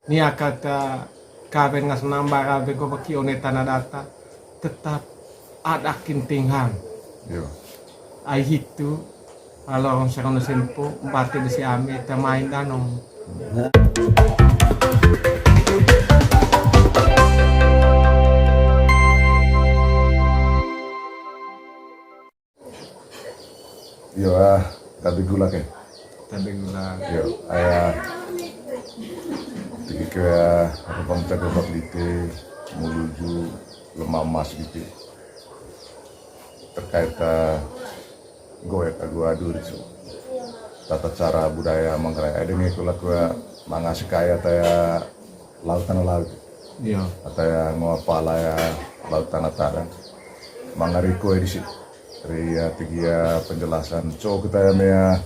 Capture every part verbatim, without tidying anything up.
Nia kata kawen ngasang nambara wengko weki one tana data tetap adat kin tinghang. Ai hitu, alo sero ne sempo, mbate besi ame, tamain danong. Iyo, ah, tabe gula ke. Tabe gula. Iyo, aya. Tiki ke, ah, rumpang cago bak lite, muluju, lemah emas gitu. Terkait, ah, goek agu adu ricu. Tata cara budaya Manggarai. Ada ngeku laku, ah, manga sekaya taya laut tanah laut. Iya. Ataya ngoa pala ya laut tanah tadang. Mangariko ya di sini. Ria tigia penjelasan. Co kita ya mea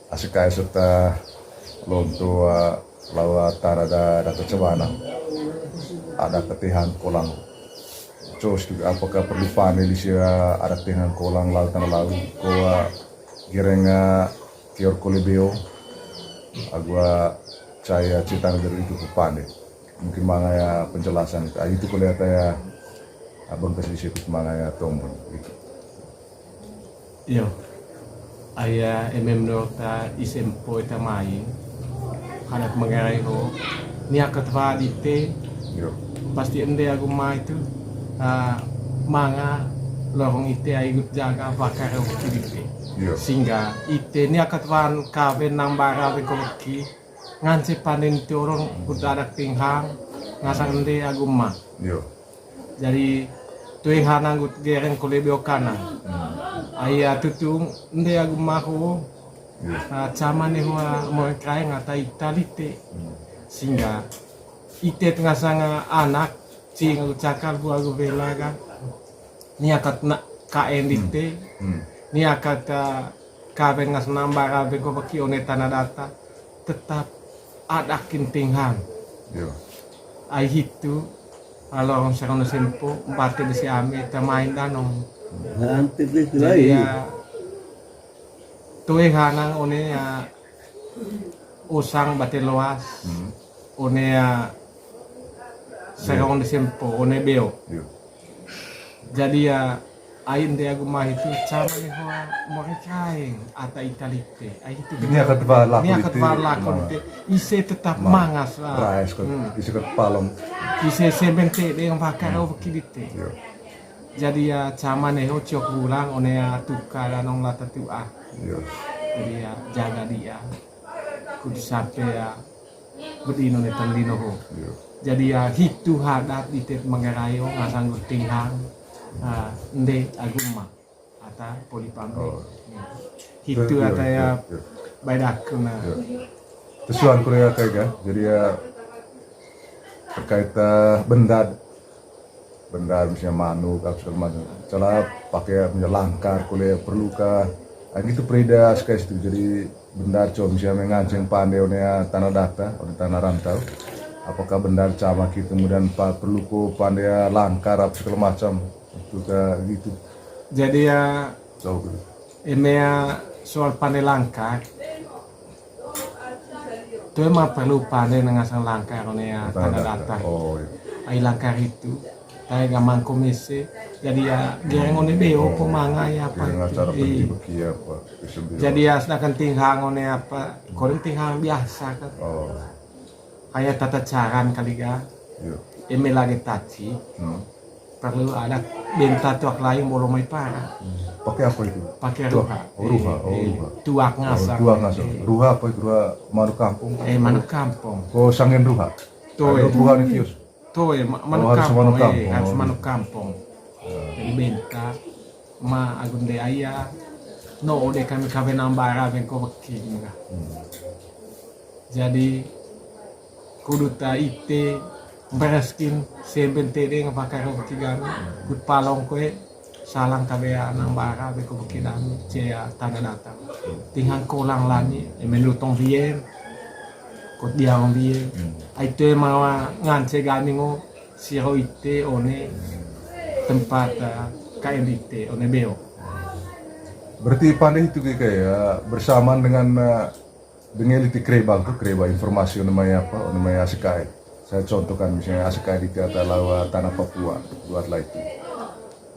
asik kae serta lonto, ah, lawa tara da data cebana. Ada ketihan kolang. Co situ apakah perlu panel isi, ah, ada ketihan kolang laut tanah laut. Koa gereng, ah, kior kole beo. Agua caya citang dari itu ke pande. Mungkin manga ya penjelasan itu. Ah, itu kole ata ya abang kasih sedikit manga ya tombol gitu. Iyo. Aya eme menurut ta ise mpo eta mai. Hadat Manggarai ho. Nia kat wa dite. Iyo. Pasti ende agu ma itu, ah, manga lorong ite ai gut jaga bakar ho dite. Iyo. Sehingga ite nia kat wan kawen nambara wengko weki. Ngance panden tiorong gut adat tinghang, ngasang ende agu ma. Iyo. Jadi, tueng hanang gut gereng kole beo kanang. Hmm. Aya tutung ende agu ma ho. Iyo. Ah, cama ne hoa moe kaeng ata ita lite. Hmm. Sehingga, ite tengah sanga anak, cing agu cakal, bua agu wela kan. Nia kat na kaen dite. Hmm. Nia kat, ah, kawen ngasang nambara wengko weki one tana data tetap adat kin tinghang. Iyo. Ai hitu, alo sero ne sempo, mbate besi ame, tamain danong. Hante besi. Jadi lain. Ya, toe hanang one ya, osang bate loas. Hmm. One ya, sero ne sempo, one beo. Iyo. Jadi ya, ai ende agu ma itu cama ne hoa more kaeng ata ita lite. Ai itu nia kat wa laku nia kat lite, wa laku ma lite. Ise tetap ma mangas lah. Rais kat, hmm, ise kat palong. Ise semben te de yang bakar, hmm, weki lite. Iyo. Jadi ya, cama ne ho ciok bulang, one ya tuka danong lata tua. Iyo. Jadi ya, jaga dia. Kudu sampe ya, bedino ne tendino ho. Iyo. Jadi ya, hitu hadat dite Manggarai ho ngasang gut tinghang, ah, ende agu ma. Ata poli pambe. Oh. Hitu iyo, ata ya, iyo, iyo, bae daku na. Iyo. Tesuan kole ya kayak ya. Jadi ya, terkait, eh, benda benda misalnya manuk, apa segala macam. Misalnya pakai misalnya langkar, kole perlu kah? Ah, gitu perida sekali situ. Jadi benda co misalnya menganceng pande one ya tana data, one tana rantau. Apakah benda cama gitu, kemudian pa-, perlu ko pande ya langkar, apa segala macam. Itu kah gitu. Jadi ya, tahu gitu. Eme ya soal pande langkar, toe ma perlu pande ne ngasang langkar one ya tana data. Oh, iya. Ai langkar itu, tae gamang komese, jadi ya gereng one beo, oh, ko manga ya apa gereng itu. Acara, iya, penting bagi apa, kesempatan. Jadi ya sedangkan tinghang one apa, koreng tinghang biasa kan. Oh. Kayak tata caran kali ga. Iya. Eme lagi taci. Hmm. Perlu ada benta tuak lain bolo mai para. Hmm. Pakai apa itu? Pakai ruha. Oh, ruha. Oh, eh, ruha. Tuak ngasang. Oh, tuak ngasang. Eh. Ruha apa itu? Ruha manuk kampung? Eh, manuk kampung. Ko sangen ruha? Toe. Ada ruha di kios? Toe, ma-, manuk kampung. Oh, harus manuk kampung. Eh, harus manuk kampung. Jadi benta, ma agunde aya, no ode kami kawen nambara wengko weki. Hmm. Jadi, kudu ta ite, mbereskin, semben tede ngapakar weki gami, kut palong koe, salang kabea nambara wengko weki dami, cea tanda datang. Tinghang kolang lani, eme lutong wien, kut diang wien. Hmm. Ai toe mawa ngance gami ngo, siro ite one tempat, eh, K M I T, one beo. Berarti pande itu kayak, kayak bersamaan dengan, eh, Denge lite kreba tu, kreba informasi one mai apa, one mai A C K I. Saya contohkan misalnya A C K I di Teata Lawa Tanah Papua, buat lah itu.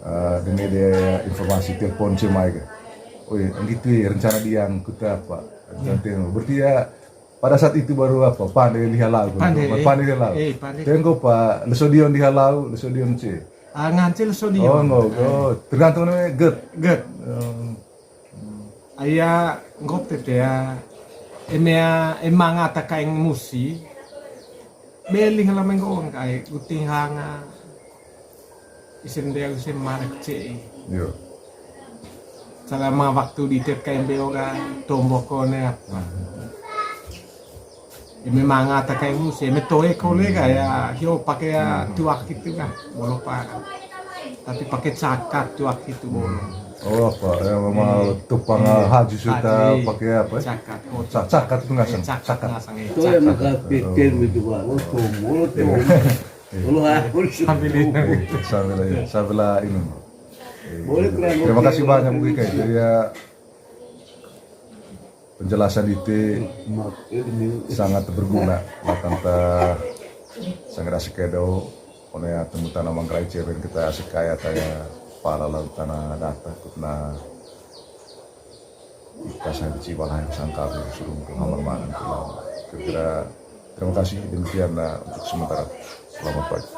Eh, denge dia informasi telepon cemai ke. Oh iya, gitu ya, rencana dia angkut apa. Rencana dia. Berarti ya, pada saat itu baru apa, pandai lihat lagu. Pandai, eh. Pandai lihat lagu. Eh, pandai. Tengok, Pak, lesodion di halau, lesodion C. Ah, ngance lesodion. Oh, enggak, oh, tergantung namanya get. Get. Hmm. Aya nggop tete ya, eme ya, emang ata kaeng musi, beli hela menggoong kai, guting hanga, isen dea isen marek ce. Yo. Selama waktu di tet kaeng beo ka, tombok kone apa. Eme manga ata kaeng musi, eme toe kole ka ya, hio pake ya tuak gitu ka, bolo para. Tapi pake cakat tuak gitu bolo. Oh, apa? Ya, memang tupang, eh, haji sudah pake apa? Cakat, oh. Ca-, cakat itu ngasang. Eh, cakat ngasang, eh, cakat. Itu yang maka pikir gitu, Pak. Oh, tuh, mulut tuh. Iya. Kalau harus. Sambil ini. Sambil, sambil ini. Boleh, kurang. Terima kasih banyak, Bung Ika. Jadi ya, penjelasan ite sangat berguna. Bahkan ta sangera sekedo, one ya temu tanah mangkrai cewek kita sekaya taya pala laut tanah data kutna ita sanci balai sangka suruh ke kamar mangan pulang. Kira-kira terima kasih, demikian, nah, untuk sementara. Selamat pagi.